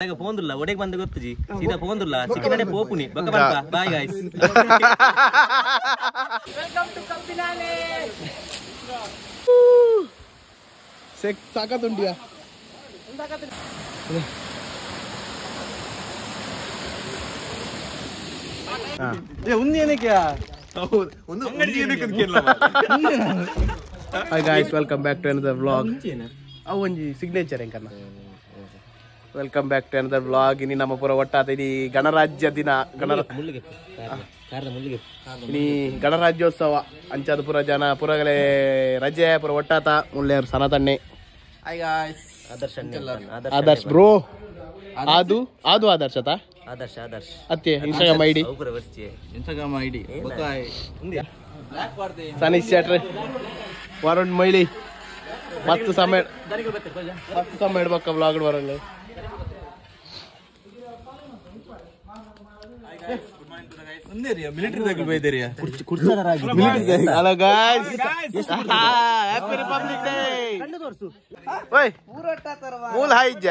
ಪೋಂದುಲ್ಲ ಒಡೆಗೆ ಬಂದು ಗೊತ್ತುಜಿ ಸೀದಾ ಪೋಂದುಲ್ಲ ಸಿಕ್ಕಿನಡೆ ಪೋಪುನಿ ಬೊಕ್ಕ ಬಂತ. Bye guys. Welcome to Kabbinale. ಸೆಕ್ ತಾಕತ್ತುಂಡಿಯಾ ಏ ಉಂದೇನಕ್ಕೆ ಹೌದು ಒಂದು ಉಂದೇನಕ್ಕೆ ಕೇಳಲ್ಲ. Hi guys, welcome back to another vlog. ಅವು ಒಂಜಿ signature ಎಂಕನ್ನ. Welcome back to another vlog. ಇನಿ ನಮ್ಮ ಪೂರ ಒಟ್ಟಾತ ಇನಿ ಗಣರಾಜ್ಯ ದಿನ, ಇನಿ ಗಣರಾಜ್ಯೋತ್ಸವ ಅಂಚಾದ ಪೂರ ಜನ ಪೂರಗಲೆ ರಜೆ ಪೂರ ಒಟ್ಟಾತ ಮುಳ್ಳೆಯರು ಸನತಣ್ಣೆ. Hi guys. ಆದರ್ಶ್ ಬ್ರೋ, ಆದು ಆದು ಆದರ್ಶ್ ಅತ ಆದರ್ಶ್ ಆದರ್ಶ್ ಅತ್ತೆ ಇನ್ಸ್ಟಾಗ್ರಾಮ್ ಐಡಿ, ಇನ್ಸ್ಟಾಗ್ರಾಮ್ ಐಡಿ ಸನಿ ಶೆಟ್ರ್ ವರುಣ್ ಮೈಲಿ ಮಸ್ತ್ ಸಮಯ ಮಸ್ತ್ ಸಮಯ ಇಡ್ಬೇಕ ವ್ಲಾಗ್ ಬರಲ್ಲ. Hello guys, happy republic day. ಓಯ್ ಮೂಲ ಹಾಯ್ ಇಜ್ಜ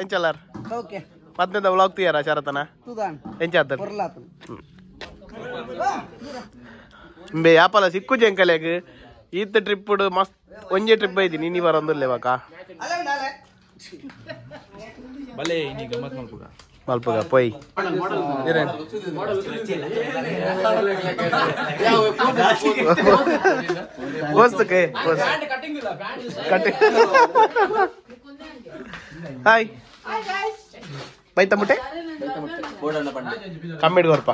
ಎಂಚಲಾರ್ ಪದ್ನದ ವ್ಲಾಗ್ ತೀಯಾರ ಶರತನ ಎಂಚಾತರ್ ಇಂಬೆ ಯಾಪಲ ಸಿಕ್ಕು ಜಂಕಲೆಗ್ ಈತ ಟ್ರಿಪ್ ಮಸ್ತ್ ಒಂಜೆ ಟ್ರಿಪ್ ಐತಿ ನೀನಿ ಬರಂದುಲ್ಲೆ ಬಾಕ ಬಲೆ ನೀ ಗಮ್ಮತ್ ಮಲ್ಪುಗ ಮಲ್ಪುಗ ಪೊಯ್ ಪೋಸ್ತಕ್ಕೆ ಕಟಿಂಗ್. ಹಾಯ್ ಬೈತ ಮುಟ್ಟೆ ಕಮ್ಮಿಡ್ ಕೊರ್ಪ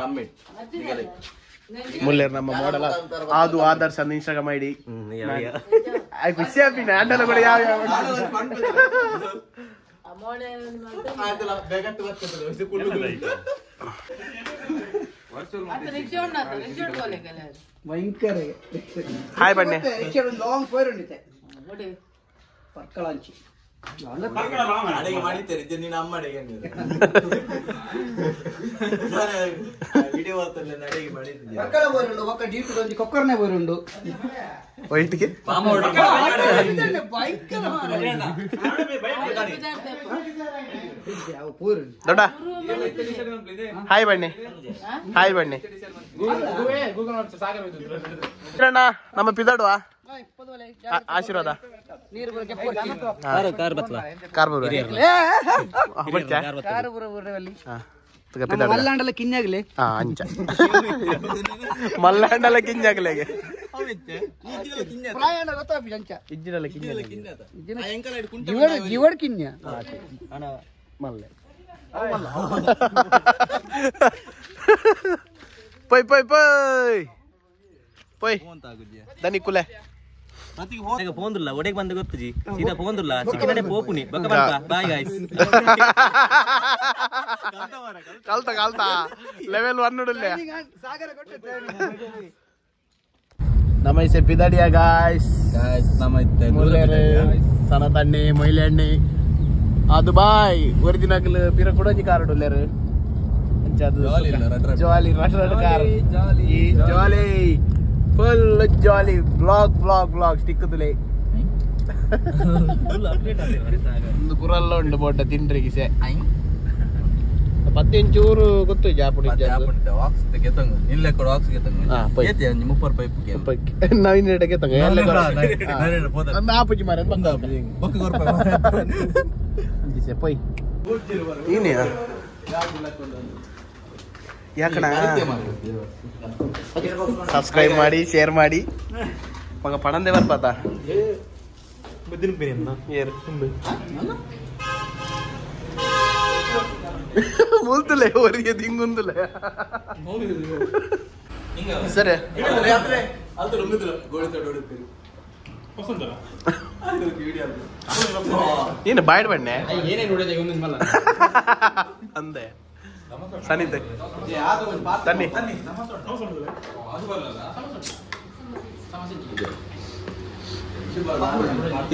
ಮುಲ್ಲೇರ್ ನಮ್ಮ ಮಾಡಲ ಅದು ಆದರ್ಶ ಅಂದ ಇನ್ಸ್ಟಾಗ್ರಾಮ್ ಐಡಿ. ಖುಷಿ ಆಪಿನ ಅಂಡಲ ಕೂಡ ಯಾವ ಯಾವ ಹಾಯ್ ಬನ್ನಿ. ಅಡಿಗೆ ಮಾಡಿದ್ದೇನೆ ನೀನು ಅಮ್ಮ ಅಡಿಗೆ ವಿಡಿಯೋ ಅಡಿಗೆ ಮಾಡಿದ್ದೀನಿ. ಕೊಕ್ಕರ್ನೆ ಬೋರುಂಡು ವೈಟ್ಗೆ ದೊಡ್ಡ. ಹಾಯ್ ಬನ್ನಿ, ಹಾಯ್ ಬನ್ನಿ. ನಮ್ಮ ಪಿದಾಡುವ ಆಶೀರ್ವಾದ ಕಾರ್ ಮಲ್ಲಾಂಡಲ ಕಿಂಜಾಗ್ಲೆ. ಅಂಚ ಮಲ್ಲಾಂಡಲ ಕಿಂಜಾಗ್ಲೆ ಜೀವಡ್ ಕಿಂಜ ಮಲ್ಲೆ ಪೊಯ್ ಪೊಯ್ ಪೊಯ್ ಪೊಯ್ ದನಿ ಕುಲೆ ಪೋಂದುಲ್ಲ ಒಡೆಗೆ ಬಂದು ಗೊತ್ತುಜಿ ಸೀದಾ ಪೋಂದುಲ್ಲ ಸಿಕ್ಕಿನಡೆ ಪೋಪುನಿ ಬೊಕ್ಕ ಬಂತ. Bye guys. ಕಲ್ತ ಕಲ್ತ ಲೆವೆಲ್ 1 ಉಡುಲ್ಲೆ ನಮ್ಮ ಇಸೆ ಪಿದಡಿಯ ಗಾಯ್ಸ್. ಗಾಯ್ಸ್ ನಮ್ಮ ಇತ್ತೆ ಮುಲ್ಲೇರು ಸನತಣ್ಣೆ ಮೊಯ್ಲೆಣ್ಣೆ ಅದು ಬಾಯ್ ಒರಿಜಿನಲ್ ಪಿರ ಕುಡಂಜಿ ಕಾರ್ ಉಡುಲ್ಲೇರು ಜಾಲಿ ರಡ್ ರಡ್ ಕಾರ್ ಈ jolly full jolly blog blog blog stick ತುಲೆ ಒಂದು ಕುರಲ್ಲ ಉಂಡು ಬೋಟ ತಿಂಡ್ರಿ ಗಿಸೆ ಪತ್ತೆಂಚೂರು ಗೊತ್ತು ಜಾಪುಡಿ ನವೀನ್ ರೇಟಕ್ಕೆ ಆಪುಜಿ ಮಾರ ಪೊಯ್ ಏನೇ ಯಾಕಣ ಸಬ್ಸ್ಕ್ರೈಬ್ ಮಾಡಿ ಶೇರ್ ಮಾಡಿ ಮಗ ಪಣಂದೆ ಬರ್ಪಾತ ಮುಲ್ತುಲೆ ಒರಿಗೆ ದಿಂಗುಂದುಲೆ ಸರಿ ನೀನು ಬಾಯ್ಡ್ ಬಣ್ಣೆ ಅಂದೆ ಸನಿತೆ ತನ್ನಿ.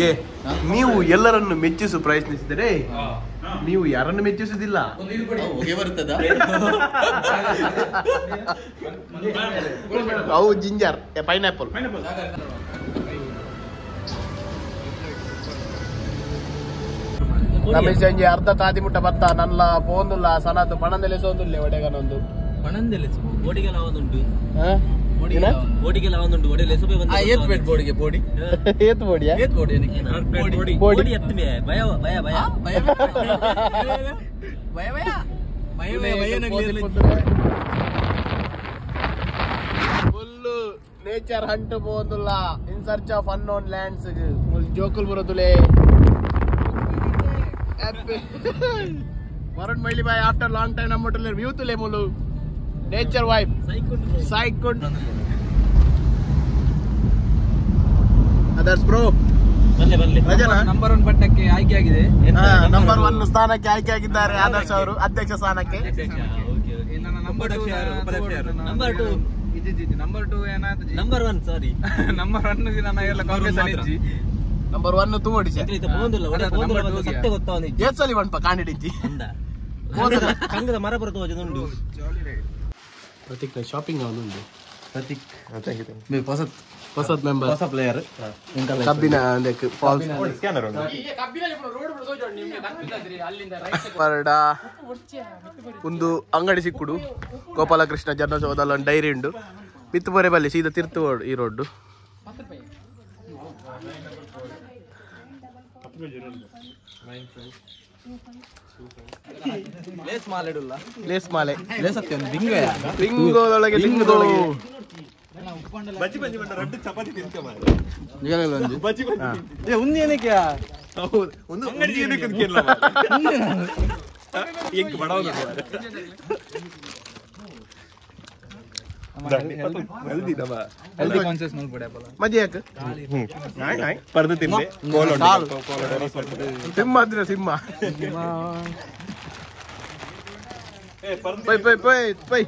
ಏ ನೀವು ಎಲ್ಲರನ್ನು ಮೆಚ್ಚಿಸು ಪ್ರಯತ್ನಿಸಿದರೆ ನೀವು ಯಾರನ್ನು ಮೆಚ್ಚಿಸುವುದಿಲ್ಲ. ಅವು ಜಿಂಜರ್ ಪೈನಾಪಲ್. ನಮ್ಮ ಸಂಜೆ ಅರ್ಧ ತಾದಿ ಮುಟ್ಟ ಬತ್ತ ನಲ್ಲ ಪೋಂದುಲ್ಲ ಸನತ್ ಪಣಂದೆಲೆ ಸೋಂದುಲ್ಲೆ ಒಡೆಗನೊಂದು ಪಣಂದೆಲೆ ಬೋಡಿಗೆಲ್ಲ ಒಂದುಂಟು ಬೋಡಿಗೆಲ್ಲ ಒಂದುಂಟು ಒಡೆಲೆ ಸುಬೆ ಬಂದು ಏತ್ ಬೇಟ್ ಬೋಡಿಗೆ ಬೋಡಿ ಏತ್ ಬೋಡಿಯಾ ಏತ್ ಬೋಡಿ ಏನಕ್ಕೆ ಬೋಡಿ ಬೋಡಿ ಎತ್ತಮೆ ಭಯ ಭಯ ಭಯ ಭಯ ಭಯ ಭಯ ಭಯ ಭಯ ಫುಲ್ ನೇಚರ್ ಹಂಟ್ ಪೋಂದುಲ್ಲ in search of unknown lands full ಜೋಕುಲ್ ಬರೋದುಲೆ ವರುಣ್ ಮೈಲಿ ಬಾಯ್ ಆಫ್ಟರ್ ಲಾಂಗ್ ಟೈಮ್ ನಮ್ಮ ಹೋಟೆಲ್ ವ್ಯೂ ತುಲೆ ಮುಲು ನೇಚರ್ ವೈಬ್ ಸೈಕೊಂಡ್ ಅದರ್ಸ್ ಬ್ರೋ ಬಲ್ಲೆ ಬಲ್ಲೆ ರಜನಾ ನಂಬರ್ 1 ಪಟ್ಟಕ್ಕೆ ಆಯ್ಕೆ ಆಗಿದೆ. ನಂಬರ್ 1 ಸ್ಥಾನಕ್ಕೆ ಆಯ್ಕೆ ಆಗಿದ್ದಾರೆ ಆದರ್ಶ್ ಅವರು ಅಧ್ಯಕ್ಷ ಸ್ಥಾನಕ್ಕೆ. ನನ್ನ ನಂಬರ್ 2 ನಂಬರ್ 2 ಇಜಿ ನಂಬರ್ 2 ಏನಾತ ನಂಬರ್ 1 ಸಾರಿ ನಂಬರ್ 1 ನನ್ನ ಎಲ್ಲ ಕಾಂಗ್ರೆಸ್ ಅಲ್ಲಿ ಇಜ್ಜಿ ನಂಬರ್ 1 ತೂ ಓಡಿಸಿ ಇತ್ತ ಪೋಂದುಲ್ಲ ಒಡೆ ಪೋಂದುಲ್ಲ ಬಂದು ಸತ್ಯ ಗೊತ್ತಾವನಿ ಏತ್ಸಲಿ ವನ್ಪ ಕಾಂಡಿಡಿಂಚಿ ಅಂದ ಕಂಗದ ಮರ ಬರತು ಹೋಜುಂಡು. ಪ್ರತೀಕ್ ಶಾಪಿಂಗ್ ಅವನುಂಡು. ಪ್ರತೀಕ್ ಮೇ ಹೊಸತ್ ಹೊಸತ್ ಮೆಂಬರ್ ಹೊಸ ಪ್ಲೇಯರ್ ಕಬ್ಬಿನ ಅಂದಕ್ಕೆ ಫಾಲ್ಸ್ ಸ್ಕ್ಯಾನರ್ ಉಂಟು. ಪರಡ ಒಂದು ಅಂಗಡಿ ಸಿಕ್ಕುಡು ಗೋಪಾಲಕೃಷ್ಣ ಜನಸೌಧಲ್ಲ ಒಂದು ಡೈರಿ ಉಂಡು ಮಿತ್ತುಪೊರೆ ಬಲ್ಲಿ ಸೀದಾ ತಿರ್ತು ಈ ರೋಡ್. ಲೇಸ್ ಮಾಲೆಡುಲ್ಲ ಲೇಸ್ ಮಾಲೆ ಲೇಸ್ ಅತ್ತೆ ಒಂದು ಬಿಂಗೋ ಬಿಂಗೋದೊಳಗೆ ಬಿಂಗೋದೊಳಗೆ ಬಜ್ಜಿ ಬಜ್ಜಿ ಬಂಡ ರಡ್ಡು ಚಪಾತಿ ತಿಂತೆ ಮಾರೆ ಒಂದು ಬಜ್ಜಿ ಬಜ್ಜಿ ಏ ಉಂದಿ ಏನಕ್ಕೆ ಹೌದು ಒಂದು ಅಂಗಡಿ ಏನಕ್ಕೆ ಕೇಳಲ್ಲ ಎಂಕ್ ಬಡವನ ಹೆಲ್ದಿ ಕಾನ್ಶಿಯಸ್ ಮಲ್ಪಡೆ ಅಪಲ ಮಜೆ ಯಾಕೆ ಪರ್ದು ತಿಂದೆ ಕೋಲ ಉಂಟು ಸಿಂಹ ಅಂದ್ರೆ ಸಿಂಹ ಪೈ ಪೈ ಪೈ ಪೈ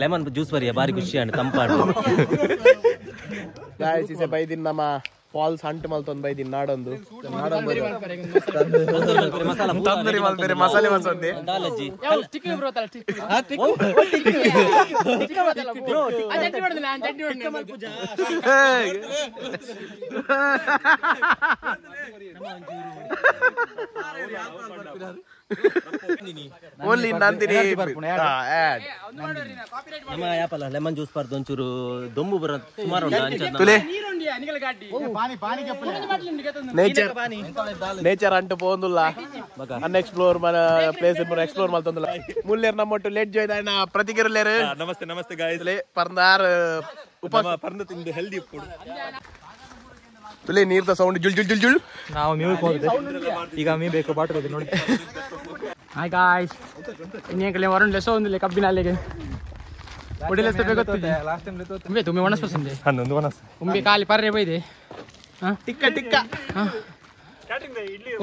lemon juice ಬರಿಯ ಬಾರಿ ಖುಷಿ ಅಂಡ್ ತಂಪಾಡು. ಗಾಯ್ಸ್ ಇಸೆ ಬೈದಿನ್ ನಮ್ಮ ಫಾಲ್ಸ್ ಹಂಟ್ ಮಲ್ತೊಂದು ಬೈದಿನ್ ನಾಡೊಂದು ತಂದೂರಿ ಮಲ್ಪೆರೆ ಮಸಾಲೆ ಮಸೊಂದೆ ಓನ್ಲಿ ನಂದಿನಿ ನಮ್ಮ ಯಾಪಲ್ಲ ಲೆಮನ್ ಜ್ಯೂಸ್ ಪಾರ್ದು ಒಂಚೂರು ದೊಂಬು ಬರ ಸುಮಾರು ತುಲೆ ನೇಚರ್ ನೇಚರ್ ಅಂಟು ಪೋಂದುಲ್ಲ ಅನ್ಎಕ್ಸ್ಪ್ಲೋರ್ ಮನ ಪ್ಲೇಸ್ ಎಕ್ಸ್ಪ್ಲೋರ್ ಮಲ್ತೊಂದುಲ್ಲ ಮುಲ್ಲೇರ್ ನಮ್ಮೊಟ್ಟು ಲೇಟ್ ಜಾಯ್ನ್ ಆಯ್ನ ಪ್ರತಿಕಿರಲೇರು. ನಮಸ್ತೆ ನಮಸ್ತೆ ಗಾಯ್ಸ್ ಪರ್ನಾರ್ ಉಪ ಪರ್ದು ತಿಂದು ಹೆಲ್ದಿ ಫುಡ್ ತುಲೆ ನೀರ್ದ ಸೌಂಡ್ ಜುಲ್ ಜುಲ್ ಜುಲ್ ಜುಲ್. ನಾವು ಮ್ಯೂಕ್ ಹೋಗಿದೆ ಈಗ ಮೀ ಬೇಕು ಬಾಟಲ್ ನೋಡಿ. ಹಾಯ್ ಗಾಯ್ಸ್ ಇನ್ನೇಕಲೆ ವರುಣ್ ಲೆಸೋ ಒಂದಿಲ್ಲ ಕಬ್ಬಿನ ಅಲ್ಲಿಗೆ ಒಡಿಲೆಸ್ತ ಬೇಗೊತ್ತಿದೆ ಲಾಸ್ಟ್ ಟೈಮ್ ಲೆತ್ತೋ ಉಂಬೆ ತುಮಿ ಒಣಸ್ ಪಸಂದೆ ಹನ್ನೊಂದು ಒಣಸ್ ಉಂಬೆ ಖಾಲಿ ಪರ್ರೆ ಬೈದೆ ಟಿಕ್ಕ ಟಿಕ್ಕ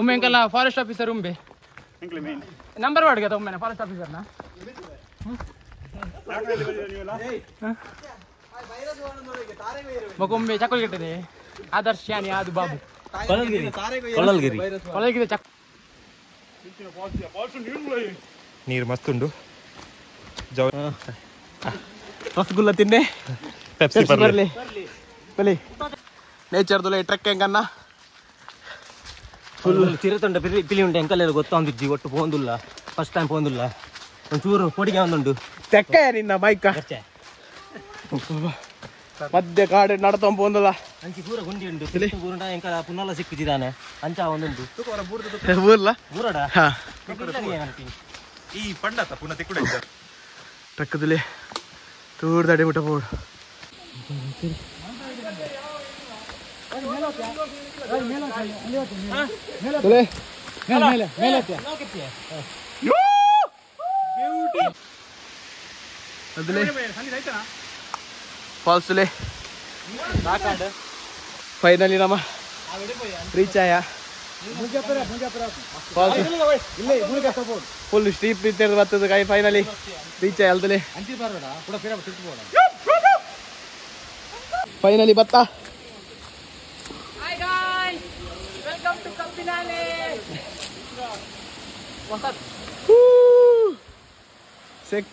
ಉಮ್ಮೆ ಅಂಕಲ್ಲ ಫಾರೆಸ್ಟ್ ಆಫೀಸರ್ ಉಂಬೆ ನಂಬರ್ ವಾರ್ಡ್ಗೆ ಉಮ್ಮೆನ ಫಾರೆಸ್ಟ್ ಆಫೀಸರ್ನ ಮೊಕೊಂಬೆ ಚಕ್ಕಲ್ ಗಿಟ್ಟದೆ ಆದರ್ಶ ಯಾನಿ ಅದು ಬಾಬು ಕೊಳಲ್ಗಿರಿ ಕೊಳಲ್ಗಿರಿ ಕೊಳಲ್ಗಿರಿ ಚಕ್ ನೀರು ಮಸ್ತ್ ಉಂಟು. ರಸಗುಲ್ಲ ತಿನ್ನೆ ಪೆಪ್ಸಿ ಬರಲಿ ಬಲಿ ನೇಚರ್ ದುಲೆ ಟ್ರೆಕ್ ಹೆಂಗನ್ನ ಫುಲ್ ತಿರುತೊಂಡ ಪಿಲಿ ಉಂಟು ಎಂಕಲ್ಲೆಲ್ಲ ಗೊತ್ತೊಂದಿಜ್ಜಿ ಒಟ್ಟು ಪೋಂದುಲ್ಲ ಫಸ್ಟ್ ಟೈಮ್ ಪೋಂದುಲ್ಲ ಒಂಚೂರು ಪೊಡಿಗೆ ಒಂದುಂಡು ತೆಕ್ಕ ನಿನ್ನ ಮೈಕ ಮಧ್ಯ ಕಾಡು ನಡತೊಂಬ ಪೋಂದುಲ್ಲ ಅಂಚಿ ಪೂರ ಗುಂಡಿ ಉಂಡು ಪೂರ ಎಂಕ ಪುನಲ ಸಿಕ್ಕಿದ್ದಾನೆ ಅಂಚ ಒಂದುಂಡು ಊರ್ಲ ಊರಡ ಈ ಪಂಡತ ಪುನಃ ತಿಕ್ಕುಡ ಟ್ರಕ್ಕದಲ್ಲಿ ತೂರ್ದಾಡಿ ಬಿಟ್ಟ ಬೋಡು ಫಾಲ್ಸ್ ಫೈನಲಿ ನಮ್ಮ ರೀಚ್ ಆಯ ಫಾಲ್ಸ್ ಫುಲ್ ಸ್ಟೀಪ್ ಇತ್ತಿರೋದು ಬರ್ತದೆ ಕೈ ಫೈನಲಿ ರೀಚ್ ಆಯ ಅಲ್ದಲೆ ಫೈನಲಿ ಬತ್ತಾ. Hi guys, welcome to Kabbinale.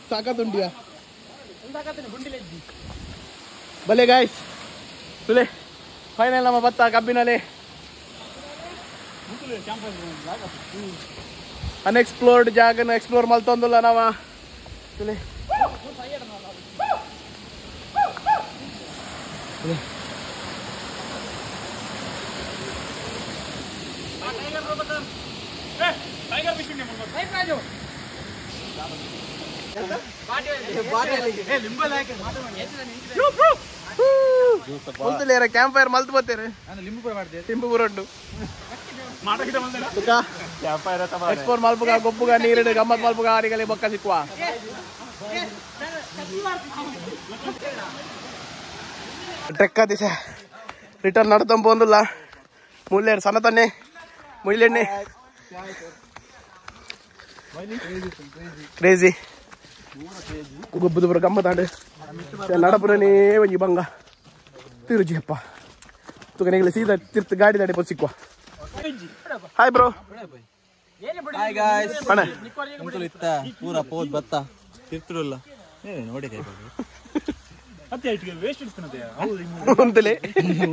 ತಾಕತ್ ಉಂಡಿಯಾ ಬಲೆ ಗಾಯ್ಸ್ ತುಲೆ ಫೈನಲ್ ನಮ್ಮ ಬತ್ತ ಕಬ್ಬಿನಲ್ಲಿ ಅನ್ಎಕ್ಸ್ಪ್ಲೋರ್ಡ್ ಜಾಗನ ಎಕ್ಸ್ಪ್ಲೋರ್ ಮಲ್ತೊಂದುಲ್ಲ ನಾವ ತುಲೆ ಮಲ್ತುಲೇರ ಕ್ಯಾಂಪ್ ಫೈರ್ ಮಲ್ತು ಬತ್ತೇರೆ ಲಿಂಬು ಪೂರ ಉಂಟು ಎಕ್ಸ್ಪ್ಲೋರ್ ಮಲ್ಪುಗ ಗೊಪ್ಪುಗ ನೀರು ಗಮ್ಮತ್ ಮಲ್ಪುಗ ಆರಿಗಲಿ ಬೊಕ್ಕ ಸಿಕ್ಕುವ ಟ್ರೆಕ್ ದಿಶ ರಿಟರ್ನ್ ನಡ್ತಂ ಪೋಂದುಲ್ಲ ಮುಲ್ಲೇರು ಸನತನ್ನೇ ಮುಲ್ಲೆಣ್ಣೆ ಕ್ರೇಜಿ ಗೊಬ್ಬದ ಪೂರ ಗಮ್ಮತ್ತಾಂಡು ನಡಪುರನೇ ಒಂಜಿ ಬಂಗ ತಿರುಜಿಯಪ್ಪ ತುಗನೆಗಲ ಸೀದಾ ತಿರ್ತು ಗಾಡಿ ದಾಡಿ ಪೋ ಸಿಕ್ಕುವ. Hi bro. Hi guys. ಅಣ್ಣ ಎಂಕುಲು ಇತ್ತ ಪೂರ ಪೋದ್ ಬತ್ತ ತಿರ್ತುಲ್ಲ ನೋಡಿ ಒಂತಲೆ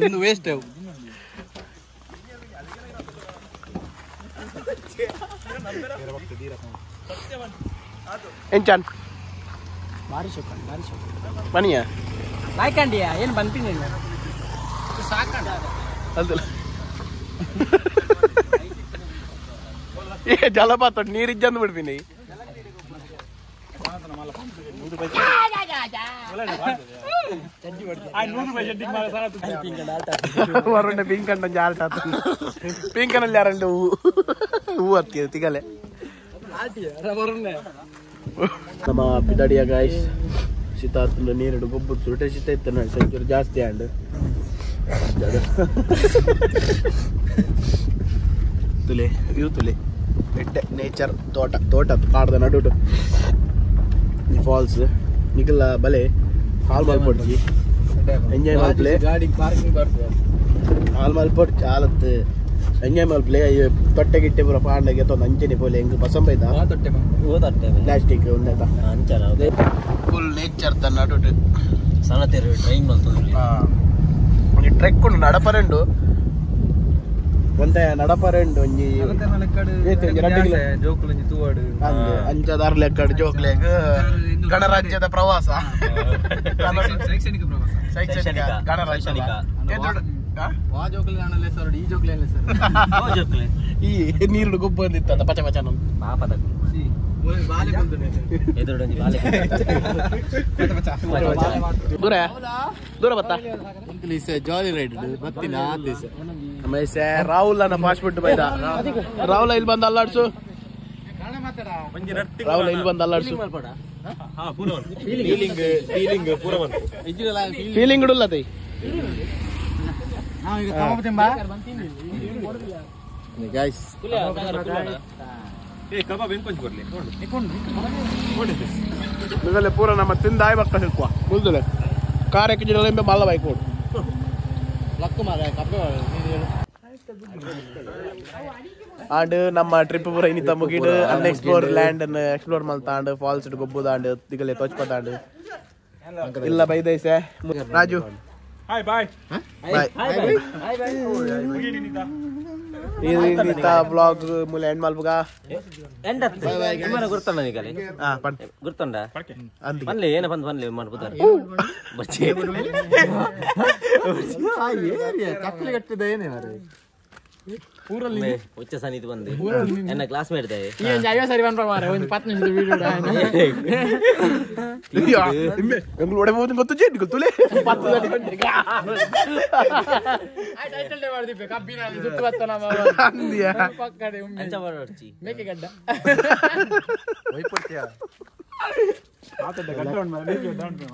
ಒಂದು ವೇಸ್ಟ್ ಅವು. ಎಂಚಾನ್ ಭಾರಿ ಶೋಕ ಭಾರಿ ಶೋಕ ಬನಿಯ ಲಾಯ್ಕಂಡಿಯಾ ಏನು ಬಂತೀನಿ ಸಾಕಂಡ ಅಲ್ದಲ್ಲ ಏ ಜಲಪಾತ ನೀರಿಜ್ಜಂದು ಬಿಡ್ತೀನಿ. ವರುಣ ಪಿಂಕ್ ಅಂಡ ಜಾರ್ಟ ಪಿಂಕ್ ಅಲ್ಲಿ ಯಾರಂಡು ಹೂ ಹೂ ಹತ್ತಿದೆ ತಿಗಲೆ ನಮ್ಮ ಪಿದಾಡಿಯ ಗಾಯ್ಸ್ ಶೀತ ನೀರು ಗೊಬ್ಬರ ಸುರುಟೆ ಶೀತ ಇತ್ತು ಸಂಚೂರು ಜಾಸ್ತಿ ಆಂಡ್ ತುಲೆ ಇವು ತುಲೆ ಬೆಟ್ಟೆ ನೇಚರ್ ತೋಟ ತೋಟ ಕಾಡ್ದ ನಡುಟು ಈ ಫಾಲ್ಸ್ ನಿಗಲ್ಲ ಬಲೆ ಹಾಲ್ ಮಲ್ಪೊಡ್ಚಿ ಎಂಜಾಯ್ ಮಲ್ಪ್ಲೆ ಗಾಡಿ ಪಾರ್ಕಿಂಗ್ ಬರ್ತದೆ ಹಾಲ್ ಮಲ್ಪೊಡ್ಚಿ ಹಾಲತ್ತು ಎಂಜಾಯ್ ಮಲ್ಪ್ಲೆ ತೊಟ್ಟೆ ಗಿಟ್ಟೆ ಪೂರ ಪಾಂಡಗೆ ತೊಂದು ಅಂಚನೆ ಪೋಲೆ ಹೆಂಗ್ ಪಸಂಬೈತ ತೊಟ್ಟೆ ಪ್ಲಾಸ್ಟಿಕ್ ಒಂದೇತ ಫುಲ್ ನೇಚರ್ ತ ನಡುಟು ಸಣ್ಣ ಟ್ರೈನ್ ಮಲ್ತೊಂದು ಒಂಜಿ ಟ್ರೆಕ್ ಉಂಡು ನಡಪರೆಂಡು ಒಂತೆ ನಡಪರೆಂಡು ಒಂಜಿ ಜೋಕುಲು ಒಂಜಿ ತೂವಾಡು ಅಂಚದಾರ್ ಲೆಕ್ಕಡ್ ಜೋಕ್ಲೆಗ್ ಗಣರಾಜ್ಯದ ಪ್ರವಾಸ ಶೈಕ್ಷಣಿಕ ಪ್ರವಾಸ ಶೈಕ್ಷಣಿಕ ಗಣರಾಜ್ಯ ವಾ ಜೋಕುಲು ಕಾಣಲೆ ಸರ್ ಈ ಜೋಕುಲು ಏನಿಲ್ಲ ಸರ್ ಈ ನೀರು ಗೊಬ್ಬ ಬಂದಿತ್ತಂತ ಪಚ ಪಚ ನಮ್ ಪಾಪದ ಬಾಲೆ ಬಂದು ಎದುರುಡೊಂಜಿ ಬಾಲೆ ದೂರ ದೂರ ಬತ್ತಾ ಜಾಲಿ ರೈಡ್ ಬತ್ತಿನ ಆದೇಶ ನಮ್ಮ ರಾಹುಲ್ ಅನ್ನ ಪಾಸ್ಬಿಟ್ಟು ಬೈದ ರಾಹುಲ್ ಇಲ್ಲಿ ಬಂದು ಅಲ್ಲಾಡ್ಸು ರಾಹುಲ್ ಇಲ್ಲಿ ಬಂದು ಅಲ್ಲಾಡ್ಸು ಫೀಲಿಂಗ್ ಇಡಲ್ಲ ತೈ ಗಾಯ್ಸ್ ನಿಗಲೆ ಪೂರ ನಮ್ಮ ತಿಂದಾಯ್ ಬಕ್ಕ ಸಿಕ್ಕುವ ಮುಲ್ದುಲೆ ಕಾರ್ ಎಕ್ಕಿಜಿಡಲ ಎಂಬೆ ಮಲ್ಲ ಬೈಕ್ ಕೊಡು ಲಕ್ಕು ಮಾರ ಕಬ್ಬೆ ಆಂಡ್ ನಮ್ಮ ಟ್ರಿಪ್ ಪೂರ ಇನ್ನಿತ ಮುಗಿಡು ಅನ್ಎಕ್ಸ್ಪ್ಲೋರ್ ಲ್ಯಾಂಡ್ ಅನ್ನು ಎಕ್ಸ್ಪ್ಲೋರ್ ಮಲ್ತಾಂಡ್ ಫಾಲ್ಸ್ ಗೊಬ್ಬುದಾಂಡ್ ದಿಗಲೆ ತೋಚ್ಪತಾಂಡ್ ಇಲ್ಲ ಬೈದೈಸೆ ರಾಜು ಹಾಯ್ ಬಾಯ್ ಬಾಯ್ ಇನ್ನಿತ ವ್ಲಾಗ್ ಮೂಲೆ ಎಂಡ್ ಮಲ್ಪುಗ ಎಂಡ್ ಗುರ್ತಂಡ ನಿಗಲೆ ಹಾ ಪಣ್ ಗುರ್ತಂಡ ಅಂದಿ ಪನ್ಲೆ ಏನ ಬಂದು ಪನ್ಲೆ ಮಾಡ್ಬೋದಾರೆ ಬಚ್ಚಿ ಕಪ್ಪಲಿ ಕಟ್ಟಿದ ಏನೇ ಮಾರೆ ಉಚ್ಚ ಸನ್ನಿಧಿ ಬಂದು ಎನ್ನ ಕ್ಲಾಸ್ಮೇಟ್ ದಾಯೆ ಈ ಒಂಜಿ ಐವ ಸರಿ ಬಂದ್ರ ಮಾರೆ ಒಂದು 10 ನಿಮಿಷದ ವಿಡಿಯೋ ಎಂಗ್ಳು ಒಡೆ ಹೋದ ಗೊತ್ತು ಜೇನು ಗೊತ್ತುಲೆ ಆ ಟೈಟಲ್ ಡೇ ಮಾಡ್ದಿಪ್ಪೆ ಕಬ್ಬಿನ ಸುತ್ತು ಬತ್ತ ನಮ್ಮ ಅಂದಿಯಾ ಪಕ್ಕಡೆ ಉಮ್ಮೆ ಅಂಚ ಮಾಡೋಡ್ಚಿ ಮೇಕೆ ಗಡ್ಡ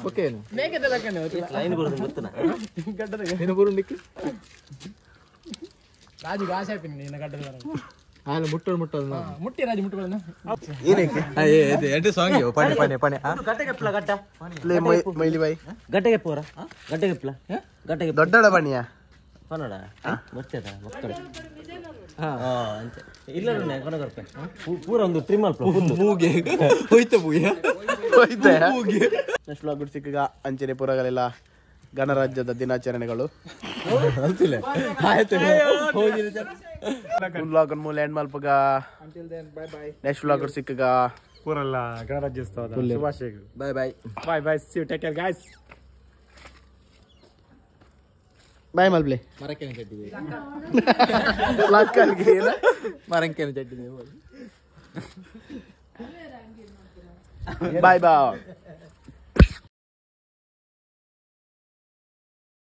ಓಕೆ ಮೇಕೆದ ಲಕ್ಕನೆ ಲೈನ್ ಕೊಡುದು ಗೊತ್ತನ ಗಡ್ಡದ ನೀನು ಬರುಂಡಿಕ್ಕೆ ರಾಜು ಗಾಸ ಹಾಪಿನಿ ನಿನ್ನ ಗಡ್ಡದ ಹಾಲು ಮುಟ್ಟೋದು ಮುಟ್ಟೋದು ಮುಟ್ಟಿ ರಾಜು ಮುಟ್ಟುಗಳನ್ನ ಏನಕ್ಕೆ ಎರಡು ಸಾಂಗ್ ಪಣೆ ಪಣೆ ಪಣೆ ಗಡ್ಡೆಗೆ ಗಡ್ಡ ಲೇ ಮೈಲಿ ಬಾಯ್ ಗಡ್ಡೆಗೆ ಪೋರ ಗಡ್ಡೆಗೆ ಗಡ್ಡೆಗೆ ದೊಡ್ಡಡ ಬಣಿಯ ಪನ್ನಡ ಮರ್ತದ ಮಕ್ಕಳು ಇಲ್ಲ ಕೊನೆ ಪೂರ ಒಂದು ಟ್ರಿಮ್ ಅಲ್ಪ ಮೂಗೆ ಹೋಯ್ತ ಪೂಯ ಹೋಯ್ತೆ ನೆಕ್ಸ್ಟ್ ವ್ಲಾಗ್ ಸಿಕ್ಕಗ ಅಂಚನೆ ಪುರಗಳೆಲ್ಲ ಗಣರಾಜ್ಯದ ದಿನಾಚರಣೆಗಳು. ಆಯ್ತು. ವ್ಲಾಗ್ ಮೂಲ ಎಂಡ್ ಮಲ್ಪಗ. ನೆಕ್ಸ್ಟ್ ವ್ಲಾಗ್ ಸಿಕ್ಕಗ. ಪೂರಲ್ಲ ಗಣರಾಜ್ಯೋತ್ಸವದ ಶುಭಾಶಯಗಳು. Bye bye. Bye bye, see you, take care guys. Bye ಮಲ್ಪ್ಲೆ. ಮರಕ್ಕೇನೆ ಚಡ್ಡಿದೆ. ಲಕ್ಕಲ್ಗೆ. ಮರಂಕೇನೆ ಚಡ್ಡಿದೆ. Bye boy.